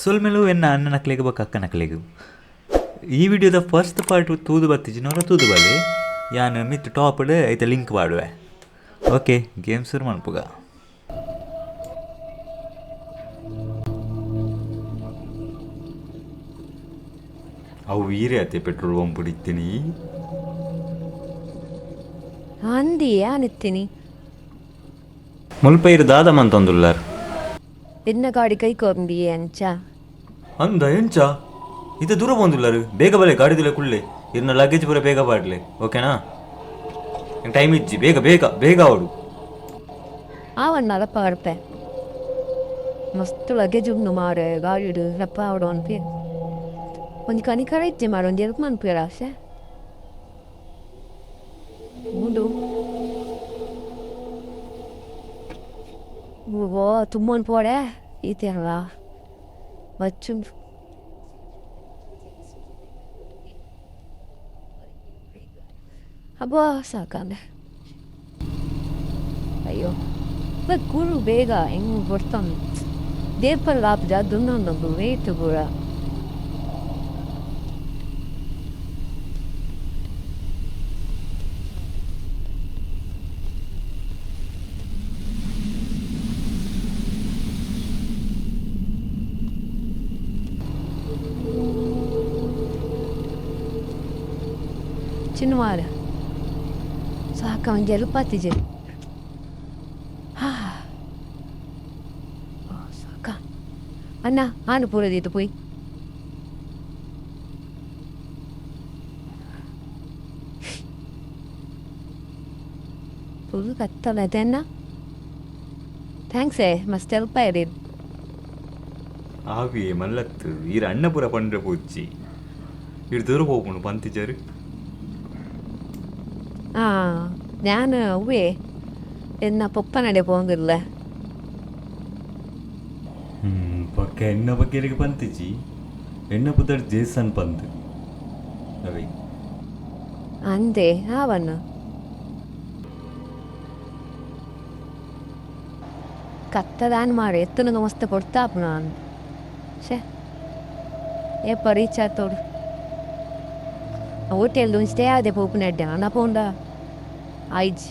ಸೊಲ್ಮೆಲು ಎನ್ನ ಅಣ್ಣನಕ್ಲೆಗ್ ಬೊಕ್ಕ ಅಕ್ಕನಕ್ಲೆಗ್. ಈ ವಿಡಿಯೋದ ಫಸ್ಟ್ ಪಾರ್ಟ್ ತೂದು ಬತ್ತಿಜಿನವರ ತೂದು ಬಲೆ, ಯಾನ್ ಮಿತ್ ಟಾಪ್ ಐತ ಲಿಂಕ್ ಪಾಡುವೆ. ಓಕೆ, ಗೇಮ್ ಶುರು ಮನ್ಪುಗ. ಅವು ಈರೇ ಅತ್ತೆ ಪೆಟ್ರೋಲ್ ಪಂಪ್ ಇತ್ತೀನಿ. ಅಂದಿ ಆನಿತ್ತೀನಿ. ಮುಲ್ಪ ಇರು ದಾದ ಮಂತೊಂದುಲ್ಲಾರ್. ಎನ್ನ ಗಾಡಿ ಕೈ ಕೊಂಬಿ ಅಂಚ. ಅಂದ ಎಂಚ ಇತ್ತೆ ದೂರ ಬಂದುಲ್ಲಾರು, ಬೇಗ ಬಲೆ ಗಾಡಿದುಲೆ ಕುಳ್ಳೆ, ಇರ್ನ ಲಗೇಜ್ ಪೂರ ಬೇಗ ಪಾಡ್ಲೆ, ಓಕೆನಾ? ಟೈಮ್ ಇಜ್ಜಿ, ಬೇಗ ಬೇಗ ಬೇಗ ಅವಡು. ಆವಣ್ಣಲ ಪಾಡ್ಪೆ ಮಸ್ತ್ ಲಗೇಜ್ ಉಂಡು ಮಾರೆ ಗಾಡಿಡು ರಪ್ಪ ಆವಡು ಅನ್ಪಿ. ಒಂಜಿ ಕನಿಕರ ಇಜ್ಜಿ ಮಾರೆ, ಒಂಜಿ ಎಲ್ಪ್ ಮನ್ಪುವೆರ್ ಆಸೆ ಉಂಡು. ಓ ತುಂಬೊಂದು ಪೋಡೆ ಈತೆಲ್ಲ ಬಚ್ಚುಂಡು. ಅಬ್ಬಾ ಸಾಕಂದೆ. ಅಯ್ಯೋ ಕುರು ಬೇಗ ಹೆಂಗ್ ಬರ್ತಾನೆ ದೇಪಲ್ ಆಪುಜ, ದುನ್ನೊಂದು ವೇಟ್ ಪೂರ. ಚಿನ್ವಾರ ಸಾಕ ಒಂಜಿ ಎಲ್ಪಾತಿಜೆ. ಸಾಕ ಅಣ್ಣ ಆನು ಪೂರ ದೀತು ಪೋಯ್. ಫುಲ್ ಕತ್ತಲ ಅಣ್ಣ. Thanks ಏ, ಮಸ್ತ್ ಹೆಲ್ಪ್ ಆಯ್ರಿ. ಆವಿಯೇ ಮಲ್ಲತ್ತು ಈರ ಅಣ್ಣ ಪೂರ ಪಂಡ್ರೆ ಪೂಜ್ಜಿ ಇರ್ ದೂರ ಹೋಗುಣು ಪಂತಿಜರು. ഞാൻ ಅವ್ವೇ ಎನ್ನ ಪೊಪ್ಪನಡೆ ಪೋಂಗಿಲ್ಲ. ಪಕ್ಕ ಎನ್ನ ಬಗ್ಗೆ ಪಂತಿಜಿ, ಎನ್ನ ಪುದರ್ ಜೇಸನ್ ಪಂದ್ ಅವೇ. ಅಂದೆ ಆವನ್ನ ಕತ್ತದಾನ್ ಮಾರೆ ಎತ್ತನಗ ಮಸ್ತ್ ಪೊರ್ತಾಪು ನಾನು. ಶೇ ಏಪ ರೀಚ್ ಆತೋಡು. ಹೋಟೆಲ್ ಒಂಜಿ ಸ್ಟೇ ಆದೆ ಪೋಪುನ ಎಡ್ಡೆ ಅಣ್ಣ ಪೋಂಡ ಆಯ್ಜಿ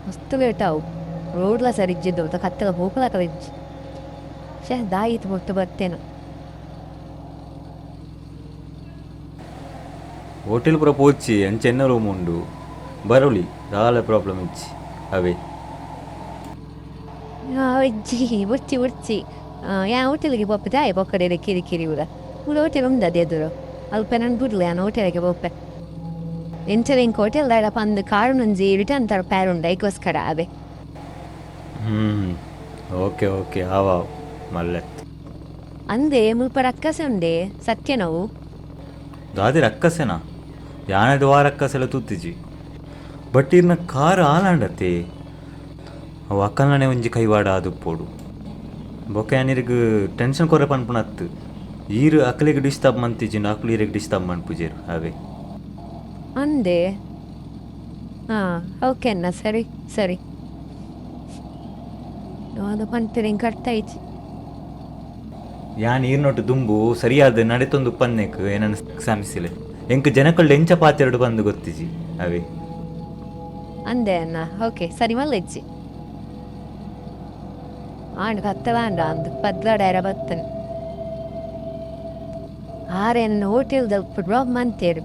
ಮಸ್ತ್ ಲೇಟ್ ಆವು. ರೋಡ್ಲ ಸರಿ ಇಜ್ಜಿದ್ದು ಕತ್ತಲ ಪೋಪುಲ ಇಜ್ಜಿ. ಶೇ ದಾಯಿತ್ ಪೊರ್ತು ಬತ್ತೇನ. ಹೋಟೆಲ್ ಪೂರ ಪೋಚಿ ಅಂಚ ಎನ್ನ ರೂಮ್ ಉಂಡು, ಬರೋಲಿ ದಾಲ ಪ್ರಾಬ್ಲಮ್ ಇಜ್ಜಿ ಅವೇ. ಇಜ್ಜಿ ಬೊರ್ಚಿ ಬೊರ್ಚಿ ಯಾನ್ ಹೋಟೆಲ್ಗೆ ಪೋಪೆ ದಾಯೆ ಪೊಕ್ಕಡೆ ಕಿರಿ ಕಿರಿ ಪೂರ ಮೂಲು ಹೋಟೆಲ್ ಉಂಡು ಅದೇದುರು ಅಲ್ಪ ನನ್ ಬುಡ್ಲೆ, ಯಾನ್ ಹೋಟೆಲ್ಗೆ ಪೋಪೆ. ಎಂಚಲ ಎಂಕ್ ಹೋಟೆಲ್ ದಾಡ ಪಂದ್ ಕಾರ್ ಒಂಜಿ ರಿಟರ್ನ್ ತರ್ಪೆರೆ ಉಂಡು, ಐಕೋಸ್ಕರ ಅವೇ. ಓಕೆ ಓಕೆ ಆವ ಮಲ್ಲೆತ್. ಅಂದೆ ಮುಲ್ಪ ರಕ್ಕಸೆ ಉಂಡೆ ಸತ್ಯನವು? ದಾದೆ ರಕ್ಕಸೆನಾ? ಯಾನದ ವಾ ರಕ್ಕಸೆಲ್ಲ ತೂತಿಜಿ, ಬಟ್ ಇರ್ನ ಕಾರ್ ಆಲಾಂಡತೆ ಅವು ಅಕ್ಕಲ್ನೇ ಒಂಜಿ ಕೈವಾಡ ಆದುಪ್ಪೋಡು. ಬೊಕ್ಕ ಯಾನಿರ್ಗ್ ಟೆನ್ಷನ್ ಕೊರ ಪನ್ಪುನತ್ತು, ಈರ್ ಅಕ್ಲೆಗ್ ಡಿಸ್ಟರ್ಬ್ ಮಂತಿಜಿಂಡ ಅಕ್ಲು ಈರೆಗ್ ಡಿಸ್ಟರ್ಬ್ ಮನ್ಪುಜೆರ್ ಅವೇ. ಅಂದೆ ಹಾಂ ಓಕೆ ಅಣ್ಣ, ಸರಿ ಸರಿ. ಅದು ಪಂತಿನ ಎಂಕ್ ಅರ್ಥ ಆಯ್ತು. ಯಾನ್ ಈರ್ನೊಟ್ಟು ದುಂಬು ಸರಿಯಾದ ನಡೆತೊಂದು ಪನ್ನೆಕ್ ಏನನ್ನ ಕ್ಷಮಿಸಿಲೆ, ಎಂಕ್ ಜನಕಲ್ಡ್ ಎಂಚ ಪಾತೆರಡು ಬಂದು ಗೊತ್ತಿಜಿ ಅವೇ. ಅಂದೆ ಅಣ್ಣ ಓಕೆ ಸರಿ ಮಲ್ಲ ಇಜ್ಜಿ. ಆಂಡ್ ಕತ್ತಲಾಂಡ ಅಂದ್ ಪದ್ಲಾಡಾರ ಬತ್ತನೆ ಆರೆನ್ ಹೋಟೆಲ್ ಡ್ರಾಪ್ ಮಂತೇರು.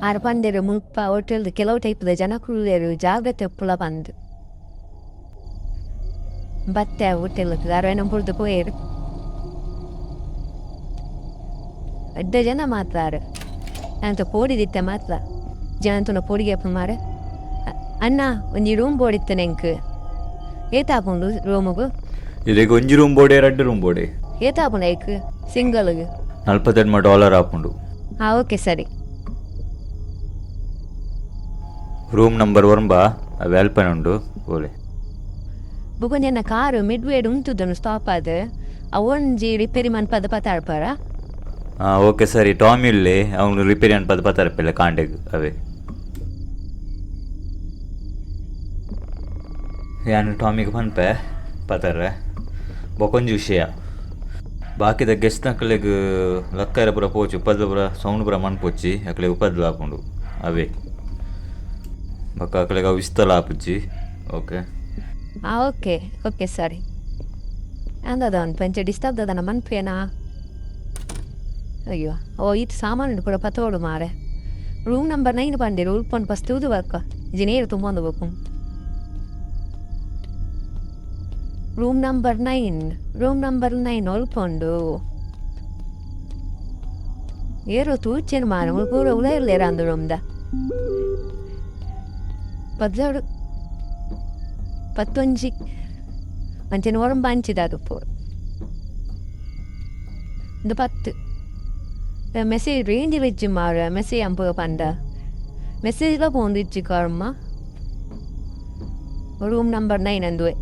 ಆರ್ ಪಂಡೆರು ಮುಲ್ಪ ಹೋಟೆಲ್ ಕೆಲವು ಟೈಪ್ದ ಜನಕುಲ್ಲೆರ್, ಜಾಗ್ರತೆ ಉಪ್ಪುಲ ಪಂದ್. ಬತ್ತೆ ಹೋಟೆಲ್ ಆರ್ ಬುಡ್ದು ಪೋಯೆರ್. ಎಡ್ಡೆ ಜನ ಮಾತ್ರ ಆರ್. ಎಂತ ಪೋಡಿದಿತ್ತೆ ಮಾತ್ರ ಜನ ಪೋಡಿಗೆ ಮಾರೆ. ಅಣ್ಣ ಒಂಜಿ ರೂಮ್ ಬೋಡಿತ್ತನೆ ಎಂಕ್, ಏತಾಪುಂಡು ರೂಮುಗು? ಇರೆಗ್ ಒಂಜಿ ರೂಮ್ ಬೋಡೆ ರಡ್ಡ್ ರೂಮ್ ಬೋಡೆ? ಏತಾಪುಂಡು ಐಕ್ ಸಿಂಗಲ್ಗ್? $45 ಆಪುಂಡು. ಹಾಂ ಓಕೆ ಸರಿ. ರೂಮ್ ನಂಬರ್ ಒರ್ಂಬ ಅವೆ ಅಲ್ಪನೆ ಉಂಡು ಓಲೆ. ಬುಕೊಂಜಿ ಎನ್ನ ಕಾರು ಮಿಡ್ ವೇಡ್ ಉಂತುದನು ಸ್ಟಾಪ್ ಆದ್, ಅವೊಂಜಿ ರಿಪೇರಿ ಮನ್ಪದ ಪತಾಡ್ಪಾರ? ಹಾಂ ಓಕೆ ಸರಿ, ಟಾಮಿ ಇಲ್ಲೇ ಅವನು ರಿಪೇರಿ ಅನ್ಪದ ಪತ್ತಾರಪ್ಪಿಲ್ಲ ಕಾಂಡೆಗ್ ಅವೇ. ಯಾನ್ ಟಾಮಿಗೆ ಪನ್ಪೆ ಪತಾರ. ಬೊಕೊಂಜಿ ವಿಷಯ, ಬಾಕಿದ ಗೆಸ್ಟ್ನಕ್ಲೆಗ್ ಲಕ್ಕರೆ ಪೂರ ಪೋಚು, ಉಪದ್ರ ಪೂರ ಸೌಂಡ್ ಪೂರ ಮನ್ಪೊಚ್ಚಿ, ಅಕ್ಲೆಗ್ ಉಪದ್ರ ಆಪುಂಡು ಅವೇ. ಬೊಕ್ಕ ಅಕ್ಲೆಗ್ ಅವು ಇಸ್ತಲ ಆಪುಜಿ. ಓಕೆ. ಆ ಓಕೆ ಓಕೆ ಸರಿ. ಅಂದದ ಪಂಚ ಡಿಸ್ಟರ್ಬ್ ದಾದನ ಮನ್ಪೇನಾ? ಅಯ್ಯೋ, ಓ ಈತ್ ಸಾಮಾನು ಪೂರ ಪತ್ತೋಡು ಮಾರೆ. ರೂಮ್ ನಂಬರ್ 9 ಪಂಡೆರ್, ಉಲ್ಪೊಂಡು ಫಸ್ಟ್ ತೂದು ಬರ್ಕ. ಜಿನೇರು ತುಂಬೊಂದು book. Room number 9, room number 9 ಒಲ್ಪೊಂಡು? ಏರೋ ತೂಚೆನ್ ಮಾರೆ, ಮುಲ್ಪ ಪೂರ ಉಲಯಿರ್ಲೆರ್ ಅಂದು ರೂಮ್ದ. ಪದ್ರಾಡ್, ಪತ್ತೊಂಜಿ ಅಂಚೆನೆ ಒರಂಬ ಅಂಚಿದಾದುಪ್ಪೊಡು. ಇಂದು 10. ಮೆಸೇಜ್ ರೇಂಜ್ ಇಜ್ಜಿ ಮಾರೆ. ಮೆಸೇಜ್ ಅಂಪುಗ ಪಂಡ ಮೆಸೇಜ್ಲ ಪೋಂದು ಇಜ್ಜಿ ಕರ್ಮ. Room number 9 ಅಂದುವೆ.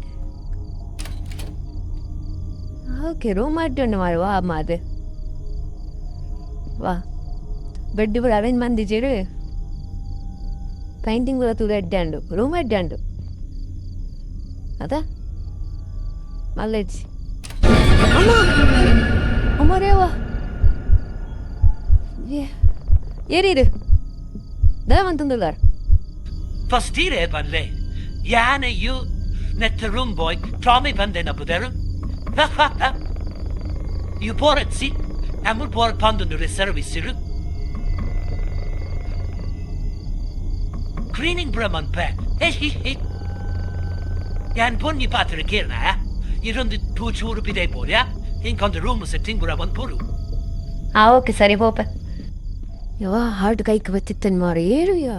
ಓಕೆ, ರೂಮ್ ಅಡ್ಡಿ ಮಾರೆ. ವಾ ಮಾರೆ ವಾ, ಬೆಡ್ ಪೂರ ಅರೇಂಜ್ ಮಂದಿಜೆರ್. ಪೈಂಟಿಂಗ್ ಪೂರ ತೂದು ಎಡ್ಡೆ ಉಂಡು. ರೂಮ್ ಎಡ್ಡೆ ಉಂಡು ಅದ ಮಲ್ಲೆಜ್ಜಿ. ಅಮ್ಮ ಅಮ್ಮ ರೇವಾ, ಏರಿರು ದಾದ ಮಂತೊಂದುಲ್ಲಾರ್? ಫಸ್ಟ್ ಇರೆ ಪನ್ಲೆ, ಯಾನ್ you ನೆತ್ತ ರೂಮ್ ಬಾಯ್ ಟಾಮಿ ಪಂದೇನ ಪುದರ್. You ಪೋರತ್ಸಿ Amul Pora ಪಂದುಂಡು service cleaning ಪೂರ ಮನ್ಪೆ. ಯಾನ್ ಪೊನ್ನಿ ಪಾತ್ರ ಕೇರ್ನ, ಇರೊಂದು ತೂ ಚೂರು ಪಿದೈ ಪೋರ್ಯಾ ಇಂಕೊಂದು ರೂಮ್ ಸೆಟ್ಟಿಂಗ್ ಪೂರ ಮನ್ಪೊಡು. ಆ ಓಕೆ, ಸರಿ, ಪೋಪೆ. ಯವ್ವ, ಹಾರ್ಟ್ ಕೈಕ್ ಬತ್ತಿತ್ತನ್ ಮಾರೆ. ಏರುಯಾ?